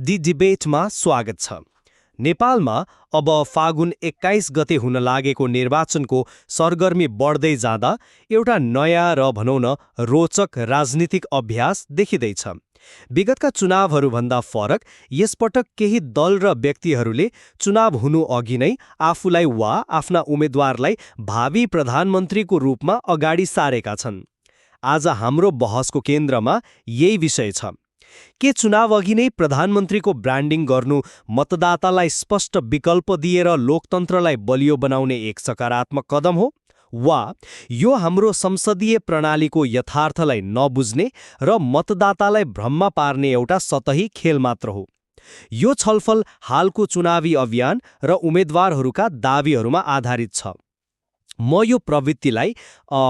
The डिबेटमा स्वागत छ। नेपालमा अब फागुन 21 गते हुन लागेको निर्वाचनको सरगर्मी बढ्दै जाँदा एउटा नयाँ र भनौँ न रोचक राजनीतिक अभ्यास देखिँदैछ। विगतका चुनावहरूभन्दा फरक यसपटक केही दल र व्यक्तिहरूले चुनाव हुनु अघि नै आफूलाई वा आफ्ना उम्मेद्वारलाई भावी प्रधानमन्त्रीको रूपमा अगाडि सारेका छन्। आज हाम्रो बहसको केन्द्रमा यही विषय छ। के चुनाव अघि नै प्रधानमन्त्रीको ब्रान्डिङ गर्नु मतदातालाई स्पष्ट विकल्प दिएर लोकतन्त्रलाई बलियो बनाउने एक सकारात्मक कदम हो, वा यो हाम्रो संसदीय प्रणालीको यथार्थलाई नबुझ्ने र मतदातालाई भ्रममा पार्ने एउटा सतही खेल मात्र हो? यो छलफल हालको चुनावी अभियान र उम्मेद्वारहरूका दावीहरूमा आधारित छ। म यो प्रवृत्तिलाई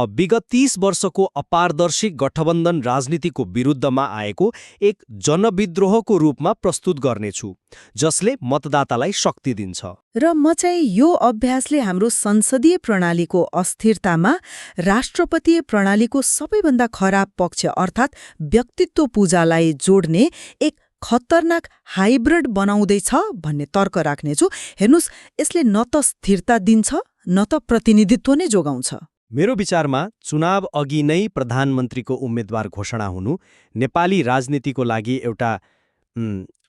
विगत 30 वर्षको अपारदर्शी गठबन्धन राजनीतिको विरुद्धमा आएको एक जनविद्रोहको रूपमा प्रस्तुत गर्नेछु, जसले मतदातालाई शक्ति दिन्छ। र म चाहिँ यो अभ्यासले हाम्रो संसदीय प्रणालीको अस्थिरतामा राष्ट्रपतीय प्रणालीको सबैभन्दा खराब पक्ष अर्थात् व्यक्तित्व पूजालाई जोड्ने एक खतरनाक हाइब्रिड बनाउँदैछ भन्ने तर्क राख्नेछु। हेर्नुस्, यसले न त स्थिरता दिन्छ न त प्रतिनिधित्व नै जोगाउँछ। मेरो विचारमा चुनाव अघि नै प्रधानमन्त्रीको उम्मेद्वार घोषणा हुनु नेपाली राजनीतिको लागि एउटा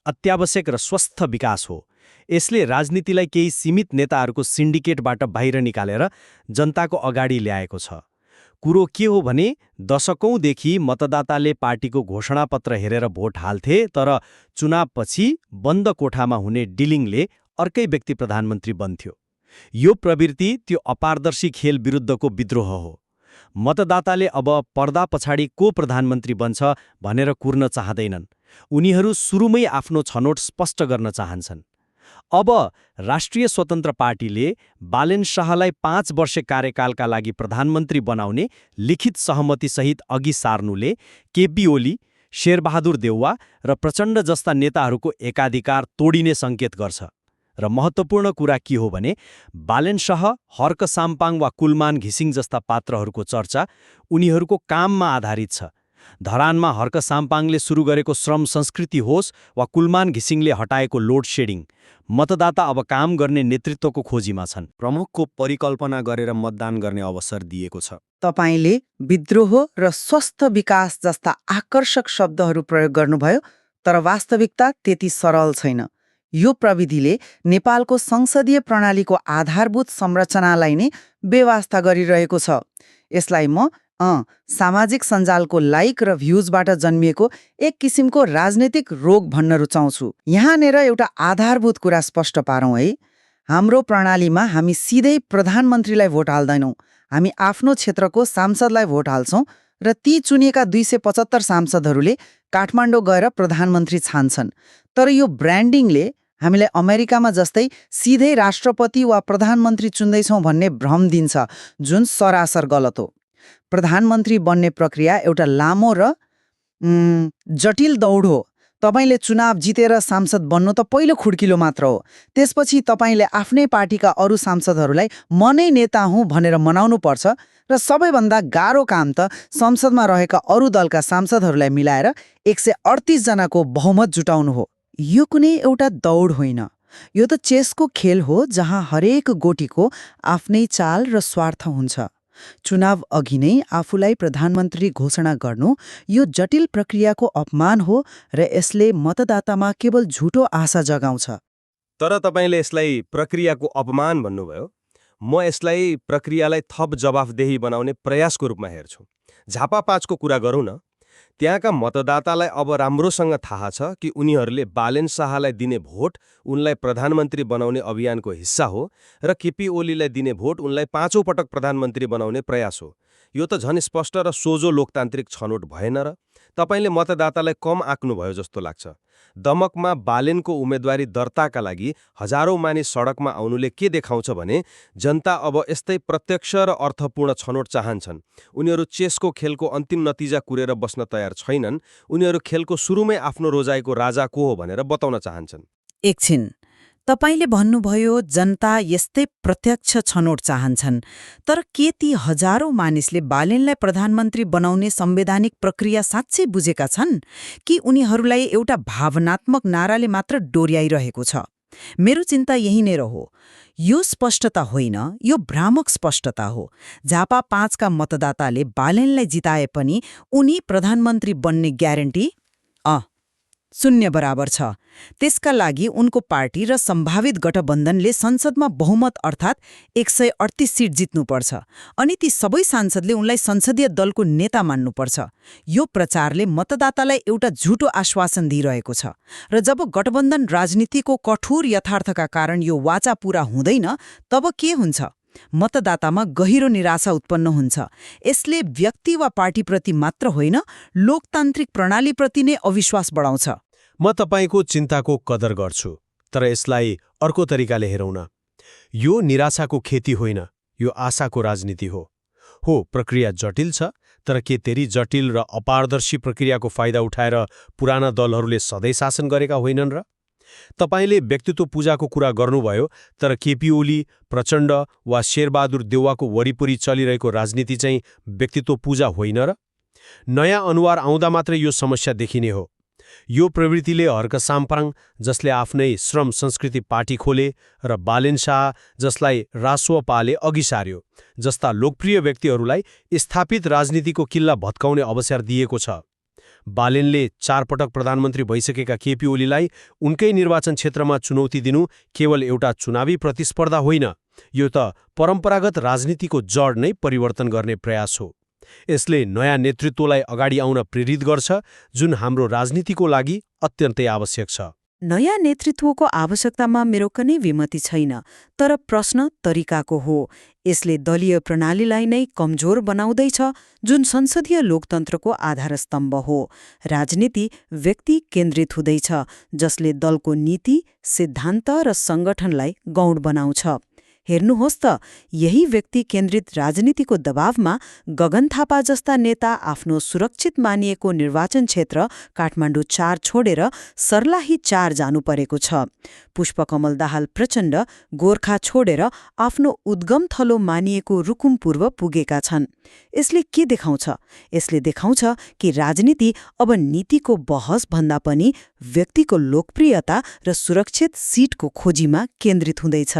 अत्यावश्यक र स्वस्थ विकास हो। यसले राजनीतिलाई केही सीमित नेताहरूको सिन्डिकेटबाट बाहिर निकालेर जनताको अगाडि ल्याएको छ। कुरो के हो भने दशकौंदेखि मतदाताले पार्टीको घोषणापत्र हेरेर भोट हाल्थे, तर चुनावपछि बन्द कोठामा हुने डिलिङले अर्कै व्यक्ति प्रधानमन्त्री बन्थ्यो। यो प्रवृत्ति त्यो अपारदर्शी खेल विरुद्धको विद्रोह हो। मतदाताले अब पर्दा पछाडि को प्रधानमन्त्री बन्छ भनेर कुर्न चाहँदैनन्। उनीहरू सुरुमै आफ्नो छनौट स्पष्ट गर्न चाहन्छन्। अब राष्ट्रिय स्वतन्त्र पार्टीले बालेन शाहलाई 5 वर्ष कार्यकालका लागि प्रधानमन्त्री बनाउने लिखित सहमतिसहित अघि सार्नुले केपी ओली, शेरबहादुर देउवा र प्रचण्ड जस्ता नेताहरूको एकाधिकार तोडिने सङ्केत गर्छ। र महत्त्वपूर्ण कुरा के हो भने बालेन शाह, हर्क साम्पाङ वा कुलमान घिसिङ जस्ता पात्रहरूको चर्चा उनीहरूको काममा आधारित छ। धरानमा हर्क साम्पाङले सुरु गरेको श्रम संस्कृति होस् वा कुलमान घिसिङले हटाएको लोड सेडिङ, मतदाता अब काम गर्ने नेतृत्वको खोजीमा छन्। प्रमुखको परिकल्पना गरेर मतदान गर्ने अवसर दिएको छ। तपाईले विद्रोह र स्वस्थ विकास जस्ता आकर्षक शब्दहरू प्रयोग गर्नुभयो, तर वास्तविकता त्यति सरल छैन। यो प्रविधिले नेपालको संसदीय प्रणालीको आधारभूत संरचनालाई नै बेवास्ता गरिरहेको छ। यसलाई म सामाजिक सञ्जालको लाइक र भ्युजबाट जन्मिएको एक किसिमको राजनीतिक रोग भन्न रुचाउँछु। यहाँनिर एउटा आधारभूत कुरा स्पष्ट पारौँ है। हाम्रो प्रणालीमा हामी सिधै प्रधानमन्त्रीलाई भोट हाल्दैनौँ। हामी आफ्नो क्षेत्रको सांसदलाई भोट हाल्छौँ र ती चुनिएका 275 सांसदहरूले काठमाडौँ गएर प्रधानमन्त्री छान्छन्। तर यो ब्रान्डिङले हामीलाई अमेरिकामा जस्तै सिधै राष्ट्रपति वा प्रधानमन्त्री चुन्दैछौँ भन्ने भ्रम दिन्छ, जुन सरासर गलत हो। प्रधानमन्त्री बन्ने प्रक्रिया एउटा लामो र जटिल दौड हो। तपाईले चुनाव जितेर सांसद बन्नु त पहिलो खुड्किलो मात्र हो। त्यसपछि तपाईले आफ्नै पार्टीका अरू सांसदहरूलाई म नै नेता हुँ भनेर मनाउनु पर्छ र सबैभन्दा गाह्रो काम त संसदमा रहेका अरू दलका सांसदहरूलाई मिलाएर 138 जनाको बहुमत जुटाउनु हो। यो कुनै एउटा दौड होइन, यो त चेसको खेल हो जहाँ हरेक गोटीको आफ्नै चाल र स्वार्थ हुन्छ। चुनाव अघि नै आफूलाई प्रधानमन्त्री घोषणा गर्नु यो जटिल प्रक्रियाको अपमान हो र यसले मतदातामा केवल झुटो आशा जगाउँछ। तर तपाईले यसलाई प्रक्रियाको अपमान भन्नुभयो। म यसलाई प्रक्रियालाई थप जवाफदेही बनाउने प्रयासको रूपमा हेर्छु। झापा 5 को कुरा गरौँ न। त्यहाँका मतदातालाई अब राम्रोसँग थाहा छ कि उनीहरूले बालेन शाहलाई दिने भोट उनलाई प्रधानमन्त्री बनाउने अभियानको हिस्सा हो र केपी ओलीलाई दिने भोट उनलाई 5औं पटक प्रधानमन्त्री बनाउने प्रयास हो। यो त झन् स्पष्ट र सोझो लोकतान्त्रिक छनौट भएन र? तपाईले मतदातालाई कम आक्नुभयो जस्तो लाग्छ। दमकमा बालेनको उम्मेदवारी दर्ताका लागि हजारौं मानिस सडकमा आउनुले के देखाउँछ भने जनता अब यस्तै प्रत्यक्ष र अर्थपूर्ण छनौट चाहन्छन्। उनीहरू चेसको खेलको अन्तिम नतिजा कुरेर बस्न तयार छैनन्। उनीहरू खेलको सुरुमै आफ्नो रोजाइको राजा को हो भनेर बताउन चाहन्छन्। एकछिन, तपाईले भन्नुभयो जनता यस्तै प्रत्यक्ष छनौट चाहन्छन्, तर के ती हजारौं मानिसले बालेनलाई प्रधानमन्त्री बनाउने संवैधानिक प्रक्रिया साँच्चै बुझेका छन् कि उनीहरूलाई एउटा भावनात्मक नाराले मात्र डोर्याइरहेको छ? मेरो चिन्ता यही नै रह्यो। यो स्पष्टता होइन, यो भ्रामक स्पष्टता हो। झापा 5 का मतदाताले बालेनलाई जिताए पनि उनी प्रधानमन्त्री बन्ने ग्यारेन्टी शून्य बराबर छ। त्यसका लागि उनको पार्टी र सम्भावित गठबन्धनले संसदमा बहुमत अर्थात् 138 सिट जित्नुपर्छ, अनि ती सबै सांसदले उनलाई संसदीय दलको नेता मान्नुपर्छ। यो प्रचारले मतदातालाई एउटा झुटो आश्वासन दिइरहेको छ, र जब गठबन्धन राजनीतिको कठोर यथार्थका कारण यो वाचा पूरा हुँदैन, तब के हुन्छ? मतदातामा गहिरो निराशा उत्पन्न हुन्छ। यसले व्यक्ति वा पार्टीप्रति मात्र होइन, लोकतान्त्रिक प्रणालीप्रति नै अविश्वास बढाउँछ। म तपाईँको चिन्ताको कदर गर्छु, तर यसलाई अर्को तरिकाले हेरौँ न। यो निराशाको खेती होइन, यो आशाको राजनीति हो। प्रक्रिया जटिल छ, तर के तेरी जटिल र अपारदर्शी प्रक्रियाको फाइदा उठाएर पुराना दलहरूले सधैँ शासन गरेका होइनन् र? तपाईले व्यक्तित्व पूजाको कुरा गर्नुभयो, तर केपी ओली, प्रचण्ड वा शेरबहादुर देउवाको वरिपरि चलिरहेको राजनीति चाहिँ व्यक्तित्व पूजा होइन र? नयाँ अनुहार आउँदा मात्रै यो समस्या देखिने हो। यो प्रवृत्तिले हर्क साम्प्राङ, जसले आफ्नै श्रम संस्कृति पार्टी खोले, र बालेन शाह, जसलाई रासोपाले अघि सार्यो, जस्ता लोकप्रिय व्यक्तिहरूलाई स्थापित राजनीतिको किल्ला भत्काउने अवसर दिएको छ। बालेनले 4 पटक प्रधानमन्त्री भइसकेका केपी ओलीलाई उनकै निर्वाचन क्षेत्रमा चुनौती दिनु केवल एउटा चुनावी प्रतिस्पर्धा होइन, यो त परम्परागत राजनीतिको जड नै परिवर्तन गर्ने प्रयास हो। यसले नयाँ नेतृत्वलाई अगाडि आउन प्रेरित गर्छ, जुन हाम्रो राजनीतिको लागि अत्यन्तै आवश्यक छ। नयाँ नेतृत्वको आवश्यकतामा मेरो कुनै विमति छैन, तर प्रश्न तरिकाको हो। यसले दलीय प्रणालीलाई नै कमजोर बनाउँदैछ, जुन संसदीय लोकतन्त्रको आधारस्तम्भ हो। राजनीति व्यक्ति केन्द्रित हुँदैछ, जसले दलको नीति, सिद्धान्त र सङ्गठनलाई गौण बनाउँछ। हेर्नुहोस् त, यही व्यक्ति केन्द्रित राजनीतिको दबावमा गगन थापा जस्ता नेता आफ्नो सुरक्षित मानिएको निर्वाचन क्षेत्र काठमाडौँ 4 छोडेर सर्लाही 4 जानु परेको छ। पुष्पकमल दाहाल प्रचण्ड गोर्खा छोडेर आफ्नो उद्गम थलो मानिएको रुकुम पूर्व पुगेका छन्। यसले के देखाउँछ? यसले देखाउँछ कि राजनीति अब नीतिको बहस भन्दा पनि व्यक्तिको लोकप्रियता र सुरक्षित सिटको खोजीमा केन्द्रित हुँदैछ।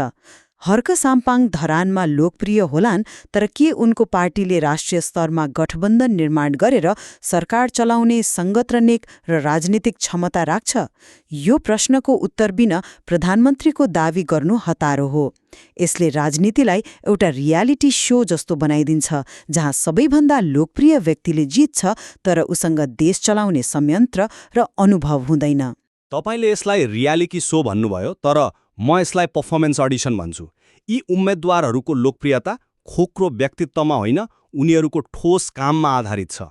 हर्क साम्पाङ धरानमा लोकप्रिय होलान्, तर के उनको पार्टीले राष्ट्रिय स्तरमा गठबन्धन निर्माण गरेर सरकार चलाउने सङ्गठनिक र राजनीतिक क्षमता राख्छ? यो प्रश्नको उत्तर बिना प्रधानमन्त्रीको दावी गर्नु हतारो हो। यसले राजनीतिलाई एउटा रियालिटी शो जस्तो बनाइदिन्छ, जहाँ सबैभन्दा लोकप्रिय व्यक्तिले जित्छ, तर उसँग देश चलाउने संयन्त्र र अनुभव हुँदैन। तपाईले यसलाई रियालिटी शो भन्नुभयो, तर म यसलाई पर्फर्मेन्स अडिसन भन्छु। यी उम्मेद्वारहरूको लोकप्रियता खोक्रो व्यक्तित्वमा होइन, उनीहरूको ठोस काममा आधारित छ।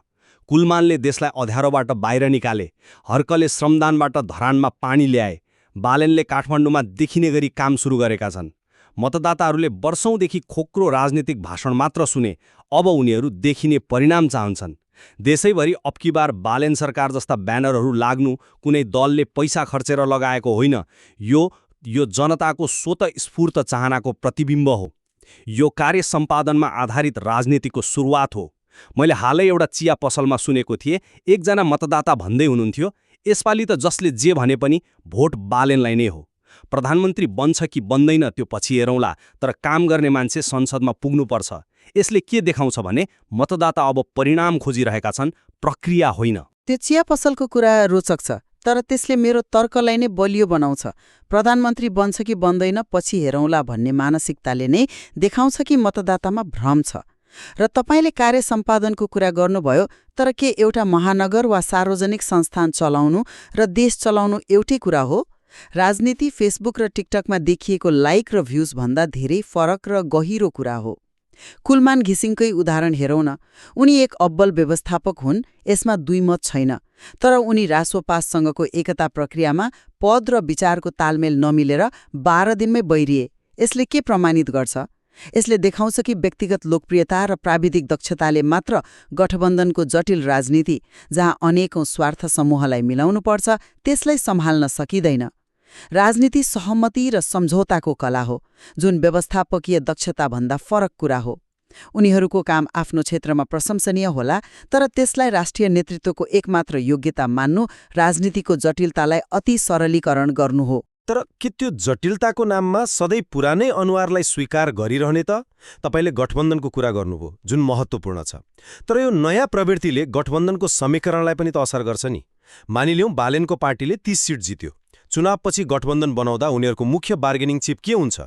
कुलमानले देशलाई अँध्यारोबाट बाहिर निकाले, हर्कले श्रमदानबाट धरानमा पानी ल्याए, बालेनले काठमाडौँमा देखिने गरी काम सुरु गरेका छन्। मतदाताहरूले वर्षौंदेखि खोक्रो राजनीतिक भाषण मात्र सुने, अब उनीहरू देखिने परिणाम चाहन्छन्। देशैभरि अबकी बार बालेन सरकार जस्ता ब्यानरहरू लाग्नु कुनै दलले पैसा खर्चेर लगाएको होइन, यो जनताको स्वतःस्फूर्त चाहनाको प्रतिबिम्ब हो। यो कार्य सम्पादनमा आधारित राजनीतिको सुरुवात हो। मैले हालै एउटा चिया पसलमा सुनेको थिएँ, एकजना मतदाता भन्दै हुनुहुन्थ्यो, यसपालि त जसले जे भने पनि भोट बालेनलाई नै हो। प्रधानमन्त्री बन्छ कि बन्दैन त्यो पछि हेरौँला, तर काम गर्ने मान्छे संसदमा पुग्नुपर्छ। यसले के देखाउँछ भने मतदाता अब परिणाम खोजिरहेका छन्, प्रक्रिया होइन। त्यो चिया पसलको कुरा रोचक छ, तर त्यसले मेरो तर्कलाई नै बलियो बनाउँछ। प्रधानमन्त्री बन्छ कि बन्दैन पछि हेरौँला भन्ने मानसिकताले नै देखाउँछ कि मतदातामा भ्रम छ। र तपाईले कार्य सम्पादनको कुरा गर्नुभयो, तर के एउटा महानगर वा सार्वजनिक संस्थान चलाउनु र देश चलाउनु एउटै कुरा हो? राजनीति फेसबुक र टिकटकमा देखिएको लाइक र भ्युज भन्दा धेरै फरक र गहिरो कुरा हो। कुलमान घिसिङकै उदाहरण हेरौँ न। उनी एक अब्बल व्यवस्थापक हुन्, यसमा दुई मत छैन, तर उनी रासोपासँगको एकता प्रक्रियामा पद र विचारको तालमेल नमिलेर 12 दिनमै बैरिए। यसले के प्रमाणित गर्छ? यसले देखाउँछ कि व्यक्तिगत लोकप्रियता र प्राविधिक दक्षताले मात्र गठबन्धनको जटिल राजनीति, जहाँ अनेकौं स्वार्थ समूहलाई मिलाउनुपर्छ, त्यसलाई सम्हाल्न सकिँदैन। राजनीति सहमति र सम्झौताको कला हो, जुन व्यवस्थापकीय दक्षताभन्दा फरक कुरा हो। उनीहरूको काम आफ्नो क्षेत्रमा प्रशंसनीय होला, तर त्यसलाई राष्ट्रिय नेतृत्वको एकमात्र योग्यता मान्नु राजनीतिको जटिलतालाई अति सरलीकरण गर्नु हो। तर के त्यो जटिलताको नाममा सधैँ पुरानै अनुहारलाई स्वीकार गरिरहने त? तपाईँले गठबन्धनको कुरा गर्नुभयो, जुन महत्त्वपूर्ण छ। तर यो नयाँ प्रवृत्तिले गठबन्धनको समीकरणलाई पनि त असर गर्छ नि। मानिलिउँ बालेनको पार्टीले 30 सिट जित्यो। चुनावपछि गठबन्धन बनाउँदा उनीहरूको मुख्य बार्गेनिङ चिप के हुन्छ?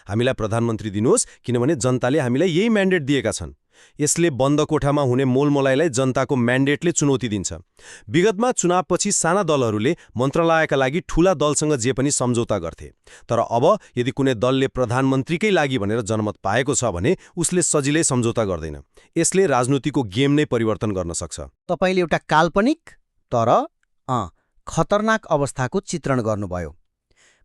हामीलाई प्रधानमन्त्री दिनुहोस्, किनभने जनताले हामीलाई यही म्यान्डेट दिएका छन्। यसले बन्द कोठामा हुने मोलमलाइलाई जनताको म्यान्डेटले चुनौती दिन्छ। विगतमा चुनावपछि साना दलहरूले मन्त्रालयका लागि ठूला दलसँग जे पनि सम्झौता गर्थे। तर अब यदि कुनै दलले प्रधानमन्त्रीकै लागि भनेर जनमत पाएको छ भने उसले सजिलै सम्झौता गर्दैन। यसले राजनीतिको गेम नै परिवर्तन गर्न सक्छ। तपाईँले एउटा काल्पनिक तर खतरनाक अवस्थाको चित्रण गर्नुभयो।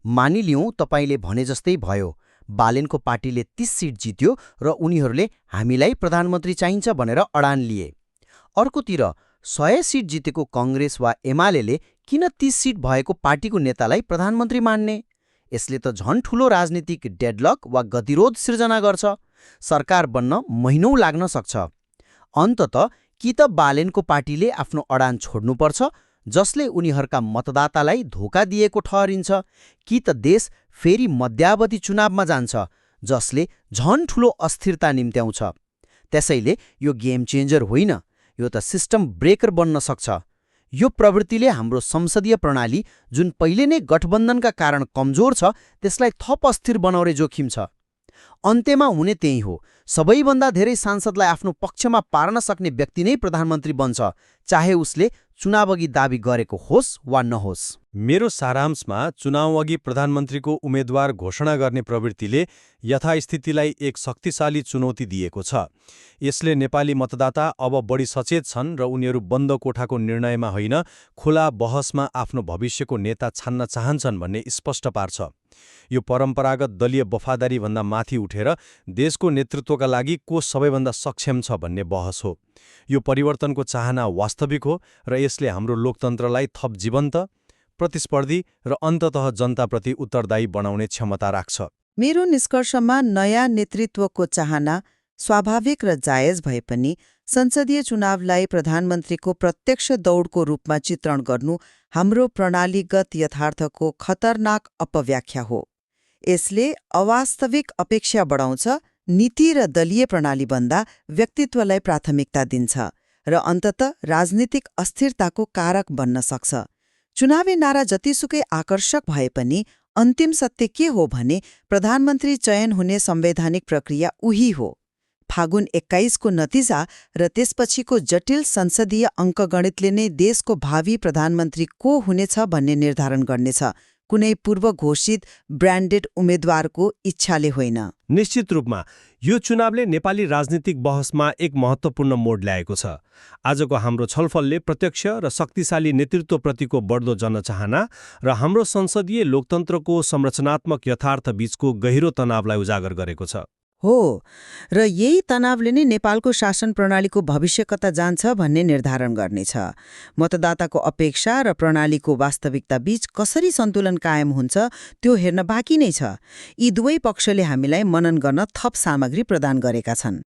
मानिलिउँ तपाईँले भने जस्तै भयो, बालेनको पार्टीले 30 सिट जित्यो र उनीहरूले हामीलाई प्रधानमन्त्री चाहिन्छ भनेर अडान लिए। अर्कोतिर 100 सिट जितेको कङ्ग्रेस वा एमाले किन 30 सिट भएको पार्टीको नेतालाई प्रधानमन्त्री मान्ने? यसले त झन् ठूलो राजनीतिक डेडलक वा गतिरोध सिर्जना गर्छ। सरकार बन्न महिनौं लाग्न सक्छ। अन्ततः कि त बालेनको पार्टीले आफ्नो अडान छोड्नुपर्छ, जसले उनीहरूका मतदातालाई धोका दिएको ठहरिन्छ, कि त देश फेरि मध्यावधि चुनावमा जान्छ, जसले झन् ठूलो अस्थिरता निम्त्याउँछ। त्यसैले यो गेम चेन्जर होइन, यो त सिस्टम ब्रेकर बन्न सक्छ। यो प्रवृत्तिले हाम्रो संसदीय प्रणाली, जुन पहिले नै गठबन्धनका कारण कमजोर छ, त्यसलाई थप अस्थिर बनाउने जोखिम छ। अन्त्यमा हुने त्यही हो, सबैभन्दा धेरै सांसदलाई आफ्नो पक्षमा पार्न सक्ने व्यक्ति नै प्रधानमन्त्री बन्छ, चाहे उसले चुनावअघि दाबी गरेको होस् वा नहोस्। मेरो सारांशमा चुनावअघि प्रधानमन्त्रीको उम्मेद्वार घोषणा गर्ने प्रवृत्तिले यथास्थितिलाई एक शक्तिशाली चुनौती दिएको छ। यसले नेपाली मतदाता अब बढी सचेत छन् र उनीहरू बन्द कोठाको निर्णयमा होइन, खुला बहसमा आफ्नो भविष्यको नेता छान्न चाहन्छन् भन्ने स्पष्ट पार्छ। यो परम्परागत दलीय वफादारीभन्दा माथि उठेर देशको नेतृत्वका लागि को सबैभन्दा सक्षम छ भन्ने बहस हो। यो परिवर्तनको चाहना वास्तविक हो र यसले हाम्रो लोकतन्त्रलाई थप जीवन्त, प्रतिस्पर्धी र अन्ततः जनताप्रति उत्तरदायी बनाउने क्षमता राख्छ। मेरो निष्कर्षमा नयाँ नेतृत्वको चाहना स्वाभाविक र जायज भए पनि संसदीय चुनावलाई प्रधानमन्त्रीको प्रत्यक्ष दौडको रूपमा चित्रण गर्नु हाम्रो प्रणालीगत यथार्थको खतरनाक अपव्याख्या हो। यसले अवास्तविक अपेक्षा बढाउँछ, नीति र दलीय प्रणालीभन्दा व्यक्तित्वलाई प्राथमिकता दिन्छ र अन्ततः राजनीतिक अस्थिरताको कारक बन्न सक्छ। चुनावी नारा जतिसुकै आकर्षक भए पनि अन्तिम सत्य के हो भने प्रधानमन्त्री चयन हुने संवैधानिक प्रक्रिया उही हो। फागुन 21 को नतिजा र त्यसपछिको जटिल संसदीय अङ्कगणितले नै देशको भावी प्रधानमन्त्री को हुनेछ भन्ने निर्धारण गर्नेछ, कुनै पूर्व घोषित ब्रान्डेड उम्मेद्वारको इच्छाले होइन। निश्चित रूपमा यो चुनावले नेपाली राजनीतिक बहसमा एक महत्त्वपूर्ण मोड ल्याएको छ। आजको हाम्रो छलफलले प्रत्यक्ष र शक्तिशाली नेतृत्वप्रतिको बढ्दो जनचाहना र हाम्रो संसदीय लोकतन्त्रको संरचनात्मक यथार्थ बीचको गहिरो तनावलाई उजागर गरेको छ। हो, र यही तनावले नै नेपालको शासन प्रणालीको भविष्य कता जान्छ भन्ने निर्धारण गर्नेछ। मतदाताको अपेक्षा र प्रणालीको वास्तविकता बीच कसरी सन्तुलन कायम हुन्छ त्यो हेर्न बाँकी नै छ। यी दुवै पक्षले हामीलाई मनन गर्न थप सामग्री प्रदान गरेका छन्।